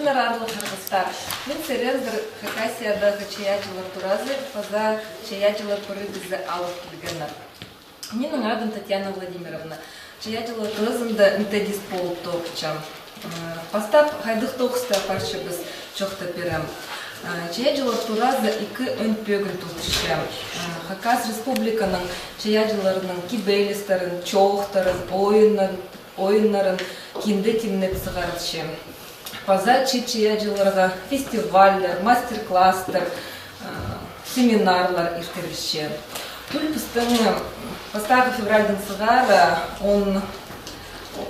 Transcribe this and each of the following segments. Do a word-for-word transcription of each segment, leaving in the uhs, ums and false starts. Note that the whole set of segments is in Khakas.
Аарлығ хырғыстар, мин сірерзер Хакасиядағы чайааҷылар туразы паза чайааҷылар пірігізі алып килгенім. Минің адым Татьяна Владимировна. Чайааҷылар туразында методист полып тоғынчам. Э, пастап хайдағ тоғысты апарчабыс, чоохтап пирем. Э, чайааҷылар туразы ікі ӧӧн пӧгін толдырча. Э, Хакас Республиканың чайааҷыларының кибелістерін, чоохтарын, ойыннарын, ойыннарын кинде тимнеп сығарча. Паза чиит чайааҷыларға фестивальлер, мастер-класстар, э, семинарлар иртірілче. Тӱл пістің, э, пастағы февральдаң сығара он,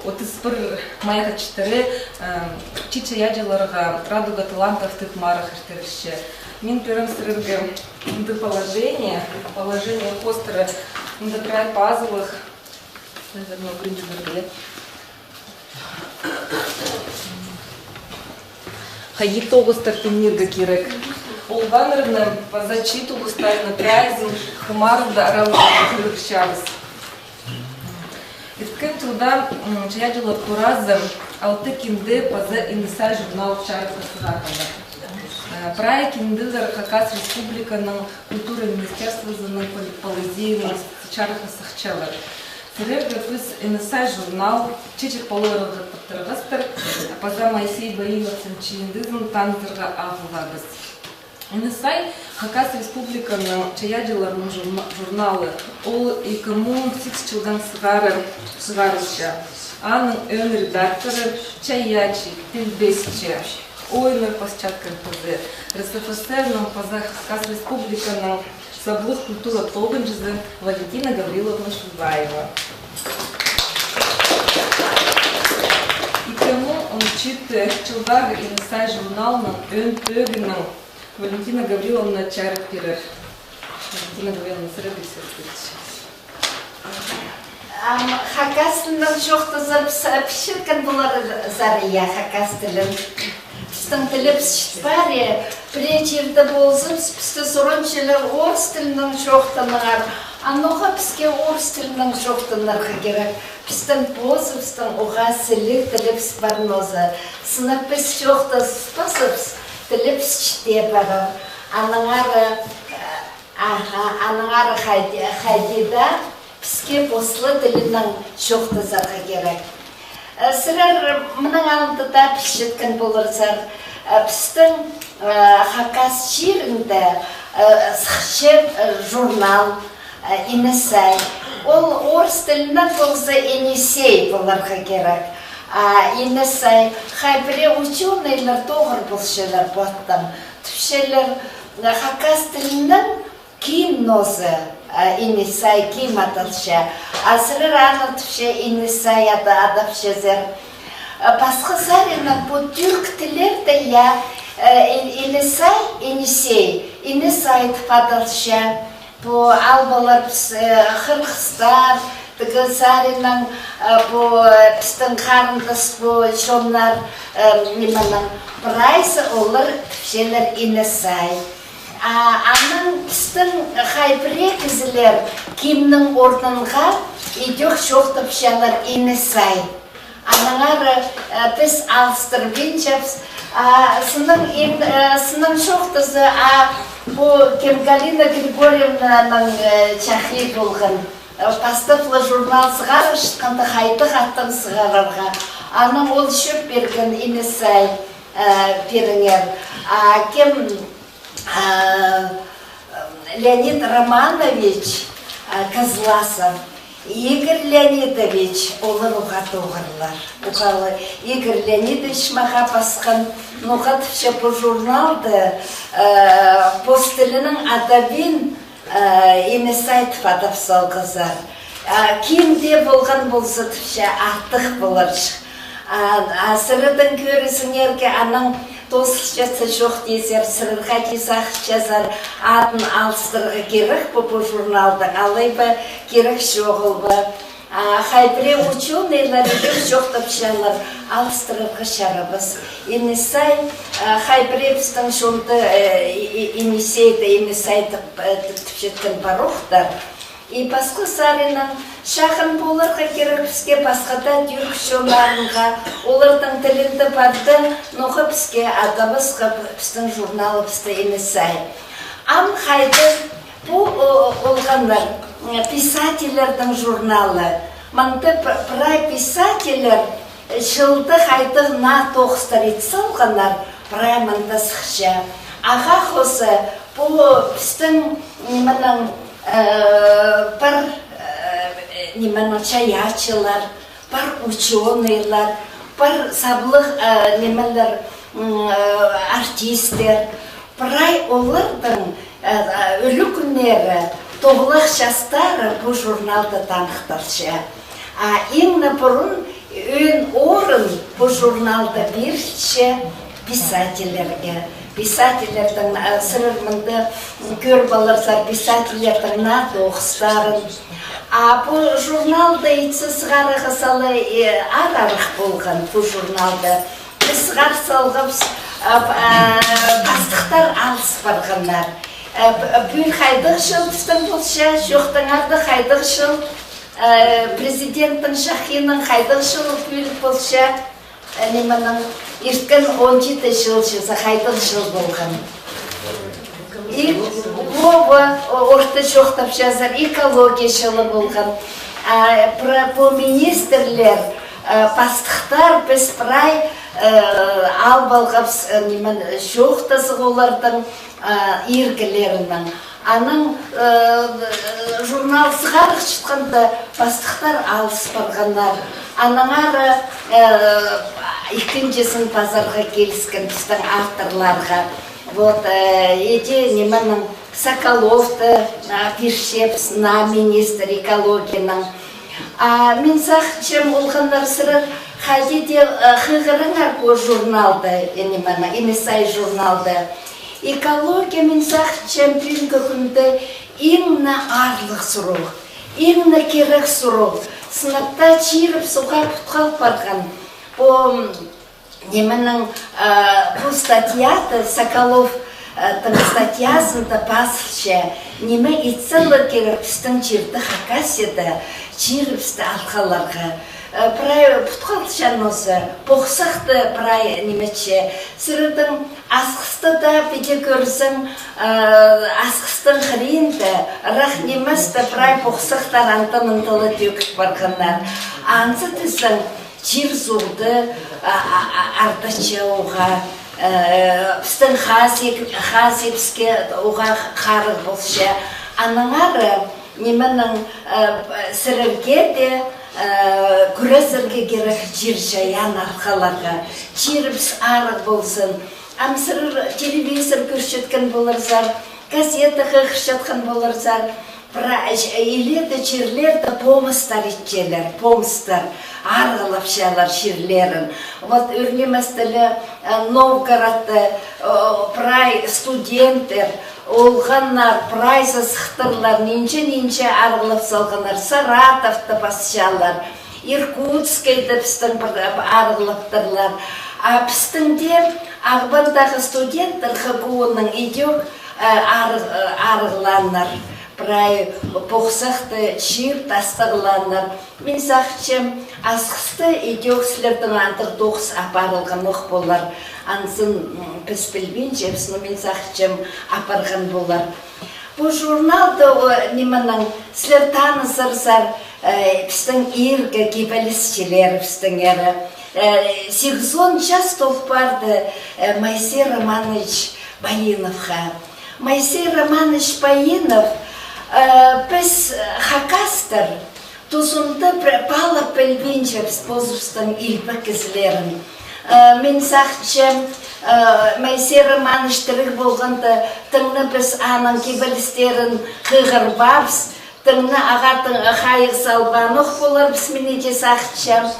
отыс пір майға читіре, э, чиит чайааҷыларға «Радуга талантов» тіп марығ иртірілче. Мин пирем сірерге мында положение, положение хоостыра, мында прай пазылығ. Наверное, принтер, я. Хайди тоғыстар тимнирге кирек. Олғаннарны паза чиит тоғыстарны прайзын хымарында аралап кӧрчебіс. Иткен чылда, м, чайааҷылар туразы алты кинде паза «Инесай» журнал чарыхха сығарғаннар. Э, прай кинделер Хакас Республиканың культура министерствозының пол-, полозиинаң чарыхха сыхчалар. Сірерге піс «Инесай» журнал, «Чечек палаларға» таптырғастар, паза Моисей Баиновтың чыындызын танызарға ағылабыс. «Инесай» Хакас Республиканың чайааҷыларының журна-, журналы. Ол ікі муң сигіс чылдаң сығара сығарылча. Аның ӧӧн редакторы чайаачы, тілбесчі, ойыннар пасчатхан кізі, РСФСР-ның паза Хакас Республиканың саблығ культура тоғынҷызы Валентина Гавриловна Шулбаева. Ікі муң он читі чылдағы «Инесай» журналының ӧӧн пӧгінең Валентина Гавриловна чарыт пирер. Валентина Гавриловна, сірерге сӧс. Ам, хакас тілінең чоохтаза, піс-, пілчеткен поларзар, я, хакас тілін. Пістің тілібіс чіт пар, я, пірее чирде полза, піс-, пісті сурынчалар орыс тілінең чоохтаныңар. А ноға піске орыс тілінең чоохтанарға кирек? Пістің позыбыстың уғаа сіліг тілібіс пар нооза. Сынап піс чоохтаспазыбыс, тілібіс чіте парар. Аннаңар, э, Аха, аннаңар хайди, хайди даа піске пос ла тілінең чоохтазарға кирек. Э, сірер мының алнында даа пілчеткен поларзар, э, пістің, э, Хакас чирінде, э, сыхча, э, журнал, э, «Инесай». Ол орыс тілінең полза, «Енисей» поларға кирек. А «Инесай», хай пірее учёныйлар тоғыр полчалар, поттаң тіпчелер, э, хакас тілінең ким нооза, а, «Енисай» ким адалча. А сірер аны тіпче «Енисай» ада-, адапчазар. А пасха саринаң пу тӱрк тіллерде, я, э, Ен-, Енисай, Енисей, Енисай тіп адалча. Пу албалар піс, э, хырғыстар, тігі саринаң, э, пу, э, пістің харындас пу чоннар, э, нименең, прайзы олар тіпчелер «Енисай». А, анаң пістің хай пірее кізілер кимнің орнынға идӧк чоохтапчалар «Енисай». Аннаңар, э, піс алыстырбинчабыс. А, сыннаң ин-, э, сыннаң чоохтаза, а, пу кем, Галина Григорьевнаның, э, чахи полған. Э, пастап ла журнал сығарчатханда хайдағ аттаң сығарарға. Анаң ол чӧп пирген «Енисай», э, пиріңер. А кем, а, Леонид Романович, а, Кызласов, Игорь Леонидович, олар уғаа тоғырлар. Уғаа Игорь Леонидович мағаа пасхан, ноға тіпче пу журналды, э, пос тілінең адабин, э, «Енисай» тіп адап салғазар. А, ким дее полған полза, тіпче, артых поларҷых. А, а сірернің кӧрізіңерге, анаң тоозылчатса чох тизер, сірерге кизе сағынчазар, адын алыстырарға кирек пе пу журналдың, алай ба кирек чоғыл ба? А, хай пірее учёныйлар идӧк чоохтапчалар, алыстырарға чарабас. «Енисай», а, хай пірее пістің чонда, э, и-, и-, Енисейді, Енисейді, э, тіп-, тіпчеткен парохтар. И пасха саринаң чағын поларға кирек піске пасха даа тӱрк чоннарынға, олардың тілінде парды, ноға піске адабасха пістің журналыбысты нимес ай. Ам хайдағ пу, о, олғаннар, м, писательлердің журналы. Мында п-, прай писательлер, э, чылда хайдағ наа тоғыстар ит салғаннар, прай мында сыхча. Ағаа хоза пу пістің, м, мының, э, пар, э, нименің чайаачылар, пар учёныйлар, пар саблығ, э, нимелер, м, э, артисттер. Прай олардың, э, э, ӱлӱкӱннері, тоғылах частары пу журналда таныхталча. А иң не пурун ӧӧн орын пу журналда пирілче писательлерге. Писательлердің, а, сірер мында кӧр поларзар писательлердің наа тоғыстарын. А пу журналда итсе сығарарға сала, э, аар арах полған пу журналда. Піс сығар салғабыс, а, п-, а, пастыхтар алыс парғаннар. Э, п-, пӱӱл хайдағ чыл пістің полча, чоохтаңар даа хайдағ чыл, э, президенттің чахиинаң хайдағ чыл пӱӱл полча. Нименің ирткен он читі чыл чізе хайдағ чыл полған. И, во, во, о-, орта чоохтапчазар, экология чылы полған. А, пра-, пу министрлер, а, пастыхтар, піс прай, э, ал полғабыс, э, нимен, чоохтазығ олардың, а, иргілерінең. Анаң, э, журнал сығарығ чатханда пастыхтар алыс парғаннар. Аннаңар, э, ікінҷізін пазарға киліскен пістің авторларға. Вот, э, иди нименің Соколовты, а, пирчебіс, наа министр экологияның. А мин сағынчам, олғаннар, сірер хайди дее, э, хығырыңар пу журналды, э, нименің, нимес ай журналды. Экология, мин сағынчам, пӱӱнгі кӱнде иң не аарлығ сурығ, иң не кирек сурығ. Сынап таа чирібіс уғаа путхал парған. Пу, м, нименің, а, пу статьяда, Соколов, а, тың статьязында пазылча, ниме итсе ла кирек пістің чирде, Хакасияда, чирібісті алғаларға. Э, прай путхалча нооза, похсахты прай нимече. Сірердің Асхыста даа піди кӧрзең, э, Асхыстың хыринда, ырах ниместе прай похсахтар анда-мында ла тӧгіл парғаннар. Анзы тізең, чир-суғды, а, а, а, ардача уғаа, э, пістің хазии, хазии піске уғаа харығ полча. Аннаңар, нименің, э, сірерге дее, э, кӱрезерге кирек чир-чайаан алғаларға. Чирібіс арығ ползын. Ам сірер телевизор кӧрчеткен поларзар, газета хығырчатхан поларзар, пра-, ч-, илееде чирлерде помыстар итчелер, помыстар, арығлапчалар чирлерін. Вот, ӱр ниместе ле, э, Новгородта, э, прай студенттер, олғаннар прайзы сыхтырлар, нинҷе-нинҷе арығлап салғаннар, Саратовты пасчалар, Иркутскайда пістің пір арығлаптырлар. А пістің дее Ағбандағы студенттер ХГУ-ның идӧк, э, арығ-, э, арығлааннар. Прай похсахты чыып тастағлааннар. Мин сағынчам, Асхыста идӧк сірердең андағ тоғыс апарылған ох полар. Анзын, м, піс пілбинчебіс, но мин сағынчам, апарған полар. Пу журналда, о, нименің, сірер танызарзар, э, пістің иргі кибелісчілерібістеңер. Э, сигізон час тол парды, э, Моисей Романович Баиновха. Моисей Романович Баинов, э, піс, э, хакастар, тузында пре-, пала пілбинчебіс позыбыстың илбек кізілерін. Э, мин сағынчам, э, Моисей Романович тіріг полғанда, тың на піс аның кибелістерін хығырбаабыс, тың на ағаа тың хайығ салбаан ох поларбыс, мин иди сағынчам.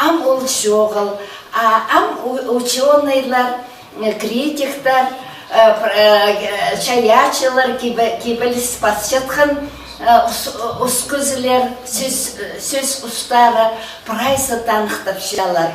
Ам ол чоғыл, а ам у-, учёныйлар, э, критиктер, э, пр-, э, чайаачылар, кибе-, кибеліс пасчатхан, э, ус-, ус кізілер, сӧс, сӧс устары прайзы таныхтапчалар.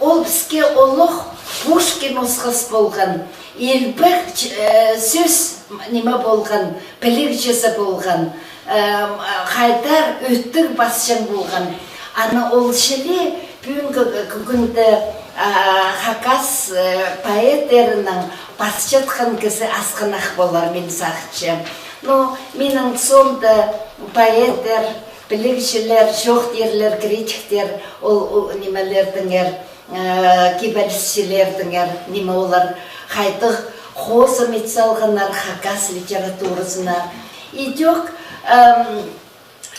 Ол піске олох Пушкин осхас полған, илбек, э, сӧс ниме полған, пілігҷізі полған, э, хайдар ӧтіг пасчаң полған. Аны ол чіли пӱӱнгі кӱ-, кӱнде, а, хакас, э, поэттерінің пасчатхан кізі асхынах полар, мин сағынчам. Но минің соомда поэттер, пілігҷілер, чоохтирлар, критиктер, ол, ол нимелердеңер, э, кибелісчілердеңер, ниме олар хайдағ хозым ит салғаннар хакас литературазына. Идӧк, эм,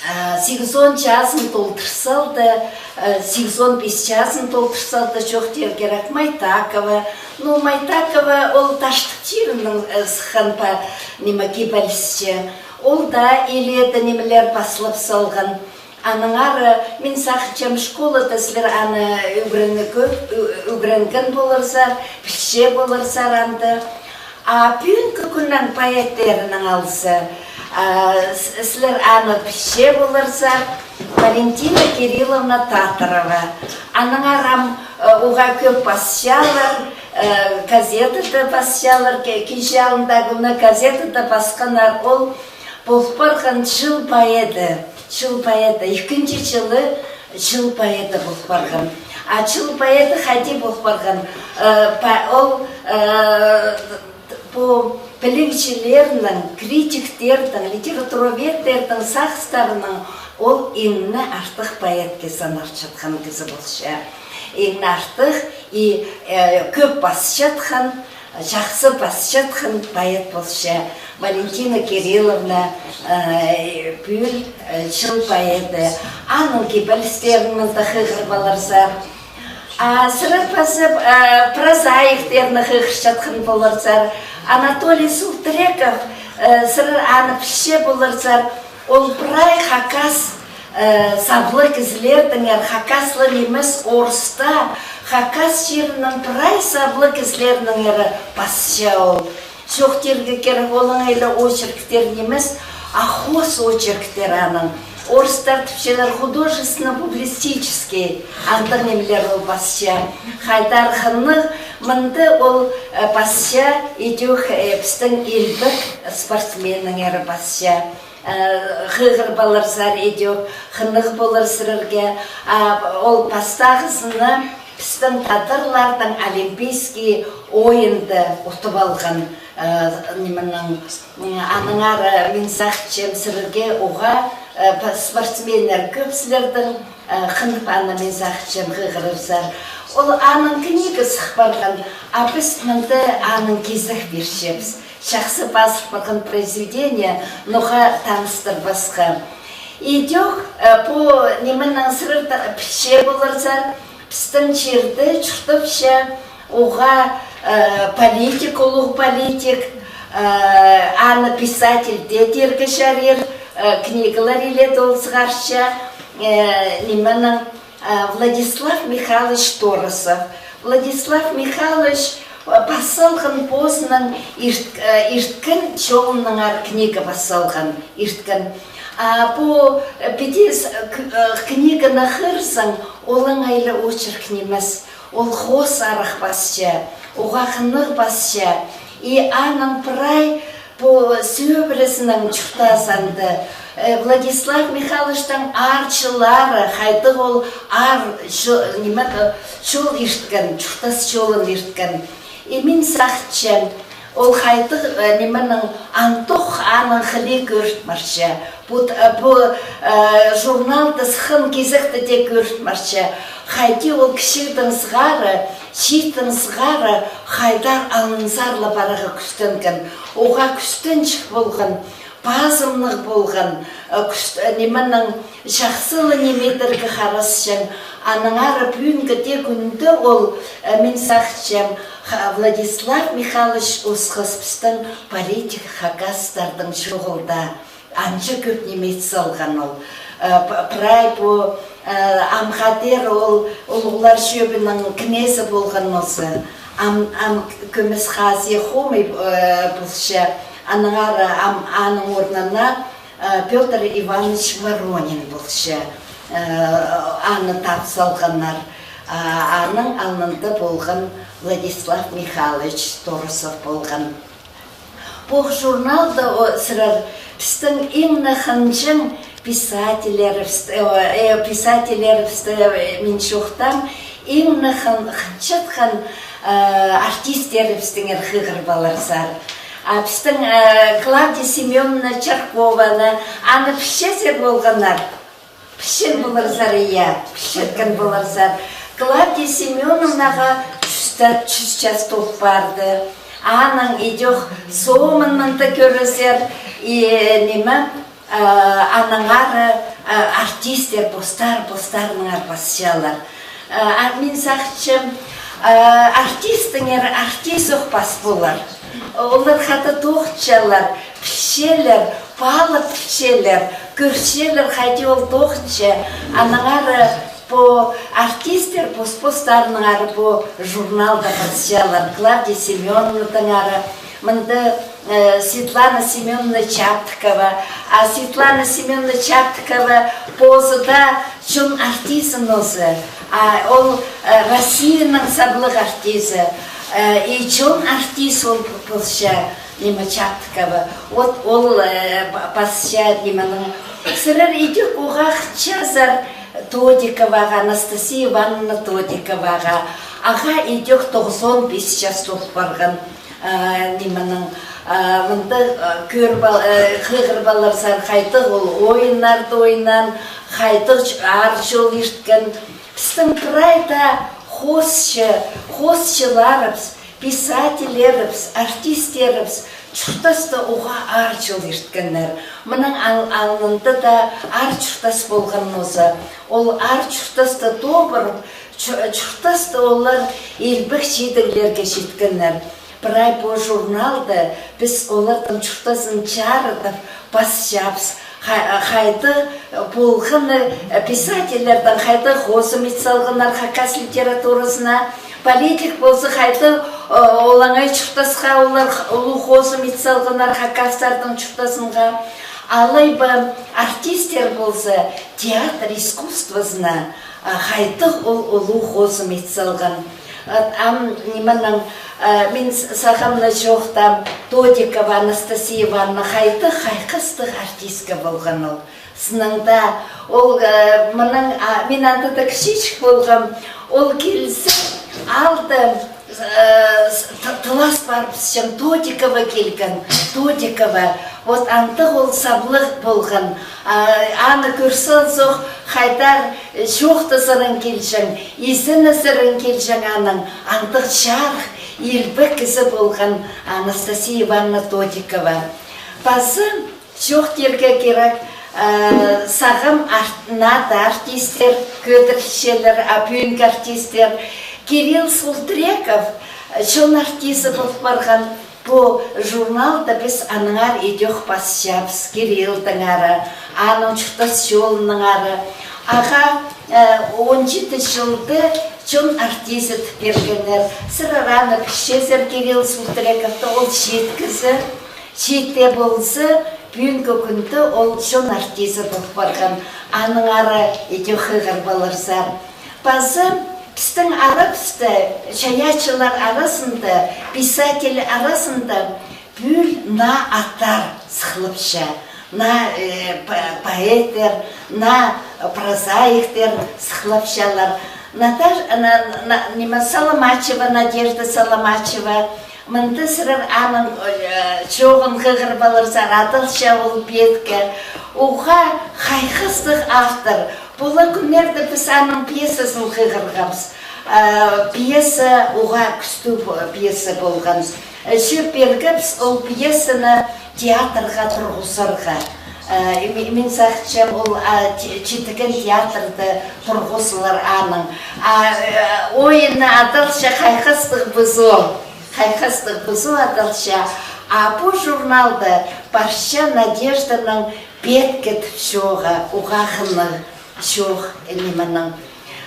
э, сигізон чазын толдыр салды, э, сигізон пис чазын толдыр салды, чоохтирға кирек, Майтакова. Ну, Майтакова ол Таштып чирінең, э, сыххан па, ниме, кибелісчі. Ол даа илееде нимелер паслап салған. Аннаңар, э, мин сағынчам, школада сірер аны ӱгренген, ӱ-, ӱгренген поларзар, пілче поларзар анда. А пӱӱнгі кӱннің поэттерінең алза, а, с-, сірер аны пілче поларзар, Валентина Кирилловна Татарова. Аннаңар ам, э, уғаа кӧп пасчалар, э, газетада пасчалар, ке-, кичее алнындағы кӱні газетада пасханнар, ол пол парған чыл поэді, чыл поэді, ікінҷі чылы чыл поэді пол парған. А чыл поэді хайди пол парған? Э, па-, ол, э, пу пілігҷілернің, критиктернің, литературоведтернің сағыстарынаң ол иң не артых поэтке саналчатхан кізі полча. Иң не артых и, э, кӧп пасчатхан, чахсы пасчатхан поэт полча Валентина Кирилловна, э, пӱӱл, э, чыл поэді. Аның кибелістерін мында хығырып аларзар. А сірер паза, э, прозаиктерні хығырчатхан поларзар. Анатолий Султреков, э, сірер аны пілче поларзар. Ол прай хакас, э, саблығ кізілердеңер, хакас ла нимес, орыс та, хакас чирінің прай саблығ кізілернеңер пасча ол. Чоохтирға кирек, олаңай ла очерктер нимес, а хоос очерктер аның. Орыстар тіпчелер художественно-публицистический, андағ нимелер ол пасча. Хайдар хынығ, мында ол, э, пасча, идӧк, э, пістің илбек спортсменнеңер пасча. Э, хығырып аларзар, идӧк хынығ полар сірерге. А ол пастағызына пістің тадарларның Олимпийский ойында утып алған, э, нименің, м, аннаңар, э, мин сағынчам, сірерге уғаа, э, па-, спортсменнер кӧп сірернің, э, хынып аны, мин сағынчам, хығырарзар. Ол аның книга сых парған, а піс мында аның кизек пирчебіс. Чахсы пазыл парған произведение, ноға таныстырбасха. Идӧк, э, пу нименең сірер та-, пілче поларзар, пістің чирде чуртапча уғаа, э, политик, улуғ политик, э, аны писатель дее тирге чарир, э, книгалар илееде ол сығарча, э, нименең, э, Владислав Михайлович Торосов. Владислав Михайлович, э, пас салған позының ирт-, э, ирткен чолынаңар книга пас салған, ирткен. А пу, э, піди с-, э, к-, э, книганы хығырзаң, олаңай ла очерк нимес. Ол хоос арах пасча, уғаа хынығ пасча. И аның прай пу сӧбірезінең чуртазында, э, Владислав Михайловичтің аар чыллары, хайдағ ол аар чо-, ниме, э, чол ирткен, чуртас чолын ирткен. И мин сағынчам, ол хайдағ, э, нименің андох аның хылии кӧрініп парча. Пу, э, пу, э, журналда сыххан кизекте дее кӧрініп парча. Хайди ол кічігдең сығара, чииттең сығара, хайдар алнынзар ла парарға кӱстенген. Уғаа кӱстенҷік полған, пазымнығ полған, э, кӱс-, э, нименің чахсы ла ниме идерге харасчаң. Аннаңар пӱӱнгі дее кӱнде ол, э, мин сағынчам, Ха-, Владислав Михайлович осхас пістің политик хакастардың чоғыл даа. Анҷа кӧп ниме ит салған ол. Э, п-, прай пу, э, амға теер ол улуғлар чӧбінің кнезі полған нооза. Ам, ам Кӧмес Хазия хомай, э, полча. Аннаңар ам аның орнына, э, Пётр Иванович Воронин полча. Э, аны тап салғаннар. А, аның алнында полған Владислав Михайлович Торосов полған. Пу журналда, о, сірер, пістің иң не хынҷаң писательлерібіс-, э, э, писательлерібісті, э, мин чоохтаам, иң не хын-, хынчатхан, э, артистерібістеңер хығырып аларзар. А пістің, э, Клавдия Семёновна Чаркованы, аны пілчезер полғаннар. Пілчең поларзар, я, пілчеткен поларзар. Клавдия Семёновнаға чӱс та, чӱс час тол парды. Аның идӧк сомын мында кӧрерзер, и, ниме, а, аннаңар, а, артисттер постар, постарынаңар пасчалар. А, а мин сағынчам, а, артисттеңер артист ох пас полар. Олар хада тоғынчалар, пілчелер, паалап пілчелер, кӧрчелер, хайди ол тоғынча. Аннаңар пу артисттер пос-, постарынаңар пу журналда пасчалар. Клавдия Семёновнадаңар, мында, э, Светлана Семёновна Чаптыкова. А Светлана Семёновна Чаптыкова позы даа чон артизі нооза. А ол, э, Россияның саблығ артизі. Э, и чон артист ол полча, ниме, Чаптыкова. Вот ол, э, па-, пасча, нименің. Сірер идӧк уғаа хынчазар Тодиковаға, Анастасия Ивановна Тодиковаға. Ағаа идӧк тоғызон пис час тол парған. А, нименің, а, мында, а, кӧріп ал-, э, хығырып аларзар, хайдағ ол ойыннарда ойнаан, хайдағ ч-, аар чол ирткен. Пістің прай даа хоосчы, хоосчыларыбыс, писательлерібіс, артистерібіс чуртаста уғаа аар чол ирткеннер. Мының ал-, алнында даа аар чуртас полған нооза. Ол аар чуртаста тобыр чу-, чуртаста олар илбек чидіглерге читкеннер. Прай пу журналда піс оларның чуртазын чарыдып пасчабыс. Хай-, хайдағ полғаны, э, писательлернің хайдағ хозым ит салғаннар хакас литературазына, политик полза хайдағ, э, олаңай чуртасха олар х-, улуғ хозым ит салғаннар хакастардың чуртазынға. Алай ба артисттер полза театр искусствозына, а, хайдағ ол улуғ хозым ит салған. Ат ам нименің, а, мин с-, сағам на чоохтаам, Тодикова Анастасия Ивановна хайдағ хайхастығ артистка полған ол. Сыннаң даа ол, а, мының, а, мин анда даа кічіҷек полғам, ол килзе, алды, э, с-, т-, тылас парыбысчаң, Тодикова килген, Тодикова. Вот андағ ол саблығ полған. А, аны кӧр салзох, хайдар, э, чоохтазарың килҷең, изеннезерің килҷең аның, андағ чарых, илбек кізі полған Анастасия Ивановна Тодикова. Пазы чоохтирға кирек, э, сағам арт-, наа даа артисттер кӧдірілчелер, а пӱӱнгі артисттер. Кирилл Султреков, э, чон артизі пол парған, пу журналда піс аннаңар идӧк пасчабыс, Кириллдеңер, аның чуртас чолынаңар. Ағаа, э, он читі чылда чон артизі тіп пиргеннер. Сірер аны пілчезер, Кирилл Султрековты, ол чиит кізі. Чиит тее полза, пӱӱнгі кӱнде ол чон артизі пол парған, аннаңар идӧк хығырып аларзар. Пазы пістің арабыста, чайаачылар аразында, писатель аразында пӱӱл наа аттар сыхлапча, наа, э, по-, поэттер, наа прозаиктер сыхлапчалар. Наташ-, на-, на-, ниме, Соломачева, Надежда Соломачева, мында сірер аның, э, чооғын хығырып аларзар, адалча ол пеетке. Уғаа хайхастығ автор. Пу ла кӱннерде піс аның пьесазын хығырғабыс. Э, пьеса уғаа кӱстіг пу-, пьеса полған. Э, чӧп пиргебіс ол пьесаны театрға турғызарға. Э, ми-, мин сағынчам, ол, а, чи-, читіген театрда турғызылар аның. А, э, ойыны адалча «Хайхастығ пызу». «Хайхастығ пызу» адалча. А пу журналда парча Надежданың «Пеетке» тіп чооғы, уғаа хынығ чоох, э, нименің.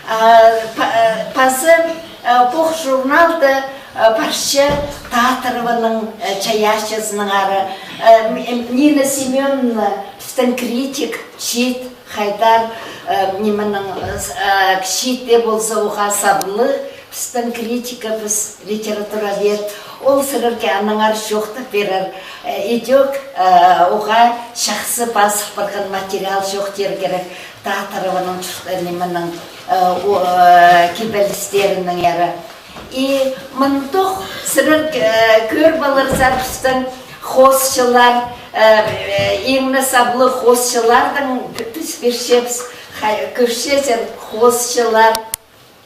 А, па-, э, пазы, э, пу журналда, э, парча Таатырованың, э, чайаачызынаңар, э, м-, м-, Нина Семёновна, пістің критик, чиит, хайдар, Э, нименің, э, с-, э, чиитте полза уғаа саблығ, пістің критигібіс, литературовед, ол сірерге аннаңар чоохтап пирер. Э, идӧк, э, уғаа чахсы пазыл парған материал чоохтир кирек, Татарованың чурт-, э, нименің, э, о-, э, кибелістерінеңер. И мындох сірер, э, кӧр поларзар, пістің хоосчылар, э, э, иң не саблығ хоосчыларның пі-, піс пирчебіс, хай-, кӧрчезер, хоосчылар,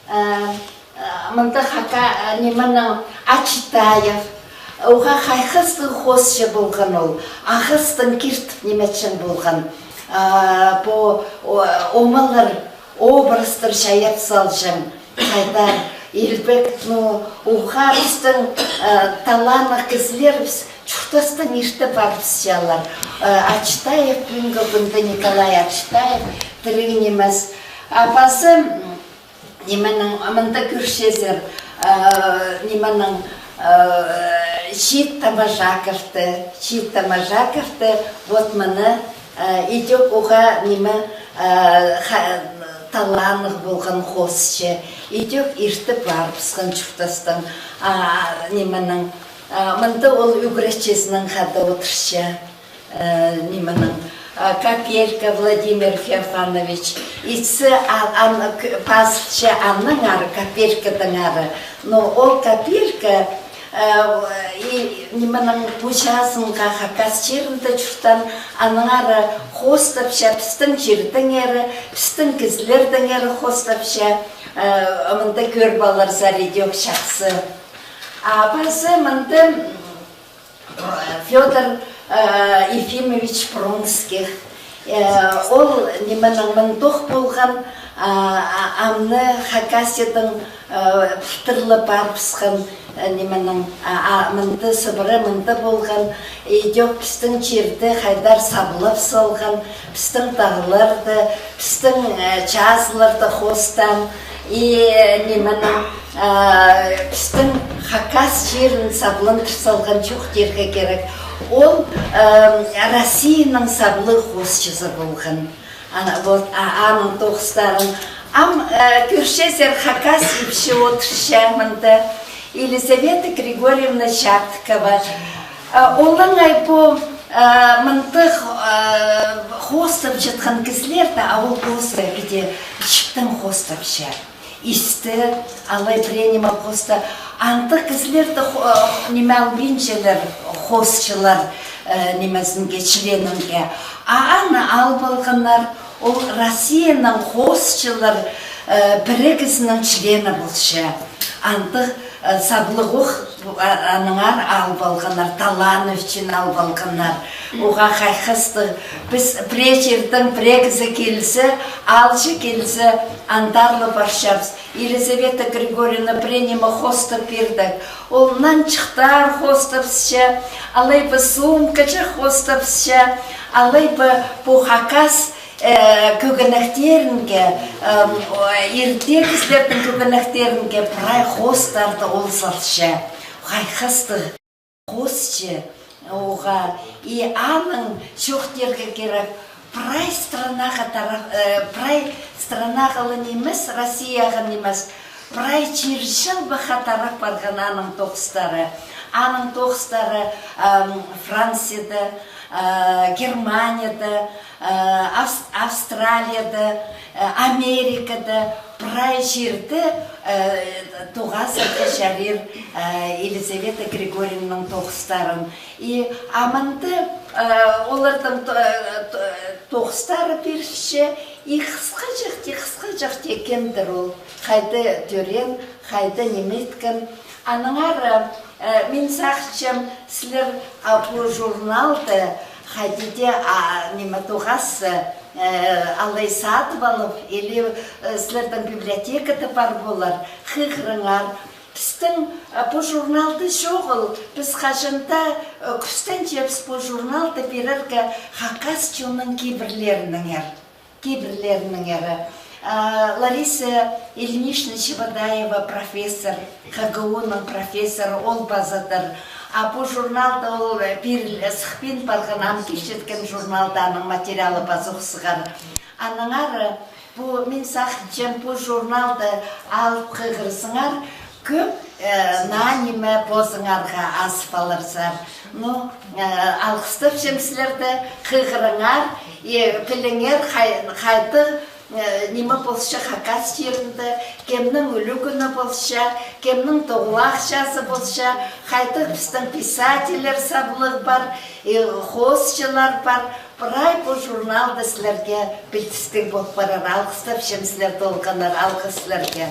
э, э, мында хака-, э, нименің, Ачитаев, уғаа хайхастығ хоосчы полған ол, ағастаң киртіп ниметчең полған. Э, пу, о-, омалар, образтар чайап салҷаң, хайдар, илбек, ну, уғаа пістің, э, таланнығ кізілерібіс чуртастаң ирте парыбысчалар. Э, Ачитаев, пӱӱнгі кӱнде Николай Ачитаев тіріг нимес. А пазы, м, нименің, мында кӧрчезер, э, нименің, э, Чиит Томожаковты, Чиит Томожаковты, вот мына, э, идӧк уғаа ниме, э, ха-, таланнығ полған хоосчы, идӧк ирте парыбысхан чуртастаң, а, нименің, а, мында ол ӱгретчізінең хада одырча, э, нименің, а, Капелька Владимир Феофанович, итсе, а, ан-, к-, пазылча аннаңар, Капелькадаңар. Но ол Капелька, э, и нименің, пу чазынға хакас чирінде чуртаан, аннаңар хоостапча, пістің чирдеңер, пістің кізілердеңер хоостапча, э, мында кӧр поларзар, идӧк чахсы. А пазы мында, м, Фёдор, э, Ефимович Пронских. Э, ол нименің, мындох полған, а, а, амны Хакасиядаң, э, пылтырлап парыбысхан, э, нименің, а, а, мында, Сыбыра мында полған, идӧк пістің чирді хайдар саблап салған, пістің тағларды, пістің, э, чазыларды хоостаан. И, э, нименің, а, пістің хакас чирін сабландыр салған чоохтирға кирек. Ол, э, Россияның саблығ хоосчызы полған. Ана, вот, а, аның тоғыстарын. Ам, э, кӧрчезер, хакас ипчі одырча мында. Елизавета Григорьевна Чаптыкова. Э, олаңай пу, э, мындағ, э, хоостап чатхан кізілерні, а ол позы піди чииттең хоостапча. Исті, алай пірее ниме хоста. Андағ кізілерді хо-, э, ниме албинчалар, хоосчылар, э, нимезінге, членінге. А аны алып алғаннар, ол Россияның хоосчылар, э, пірігізінің члені полча. Андағ, э, саблығ ох, а-, аннаңар алып алғаннар, таланы ӱчӱн алып алғаннар. Уғаа хайхастығ. Піс пірее чирдең пірее кізі килзе, аалҷы килзе, андарлап парчабыс. Елизавета Григорьевна пірее ниме хоостап пирдек. Ол нанҷыхтар хоостапча, алай ба сумкаҷах хоостапча, алай ба пу хакас, э, кӧгенектерінге, эм, о, иртегі кізілернің кӧгенектерінге прай хоостарды ол салча. Хайхастығ хоосчы уғаа. И аның, чоохтирға кирек, прай странаға тара-, э, прай странаға ла нимес, Россияға нимес, прай чир-чалбаға ха тарап парған аның тоғыстары. Аның тоғыстары, ам, Францияда, а, Германияда, а, Авс-, Австралияда, а, Америкада, прай чирде, а, тоғазарға чарир, а, Елизавета Григорьевнаның тоғыстарын. И аманда, а, оларның то-, то-, тоғыстары пирілче, и хысхаҷах тее, хысхаҷах тее кемдір ол, хайда тӧреен, хайда ниме иткен. Аннаңар, э, мин сағынчам, сірер, а, пу журналды хайди дее, а, ниме, тоғазы, э, алай садып алып, или, э, сірернің библиотекада пар полар, хығырыңар. Пістің, э, пу журналды чоғыл, піс хаҷан даа, э, кӱстенчебіс пу журналды пирерге хакас чонның кибірлерінеңер. Кибірлерінеңер. А, Лариса Ильинична Чебодаева, профессор, ХГУ-ның профессоры, ол пазадыр. А пу журналда ол, э, пир, э, сыхпин парған, ам килчеткен журналда аның материалы пазох сығар. Аннаңар, э, Пу, мин сағынчам, пу журналды алып хығырзаңар, кӧп, э, наа ниме позыңарға азып аларзар. Ну, э, алғыстапчам сірерні, хығырыңар, и піліңер, хай-, хайдағ, э, ниме полча хакас чирінде, кемнің ӱлӱкӱні полча, кемнің тоғылах чазы полча, хайдағ пістің писательлер саблығ пар, и хоосчылар пар. Прай пу журналда сірерге пілдістіг пол парар. Алғыстапчам сірерні, толғаннар, алғыс сірерге.